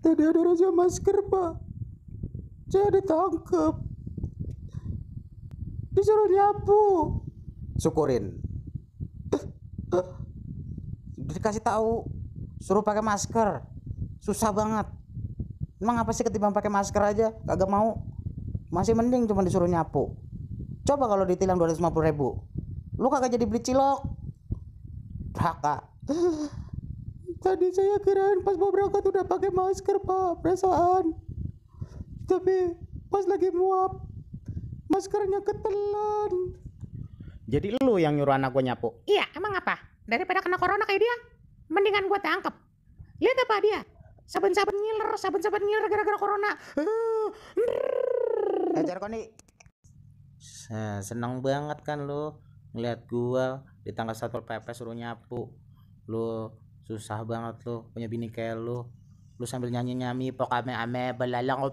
Tadi ada razia masker, Pak. Saya ditangkap. Disuruh nyapu. Syukurin. Dikasih tahu suruh pakai masker. Susah banget. Emang apa sih ketimbang pakai masker aja kagak mau? Masih mending cuma disuruh nyapu. Coba kalau ditilang 250.000, lu kagak jadi beli cilok. Kakak. Tadi saya kirain pas mau berangkat udah pakai masker, Pak, perasaan. Tapi pas lagi muap, maskernya ketelan. Jadi lu yang nyuruh anak gue nyapu? Iya, emang apa? Daripada kena corona kayak dia, mendingan gua tangkep. Lihat apa dia? Saben-saben ngiler gara-gara corona. Ajar Koni. Seneng banget kan lu ngeliat gua ditangkap Satpol PP suruh nyapu. Lu susah banget lu punya bini kayak lu. Lu sambil nyanyi-nyanyi pok ame-ame belalang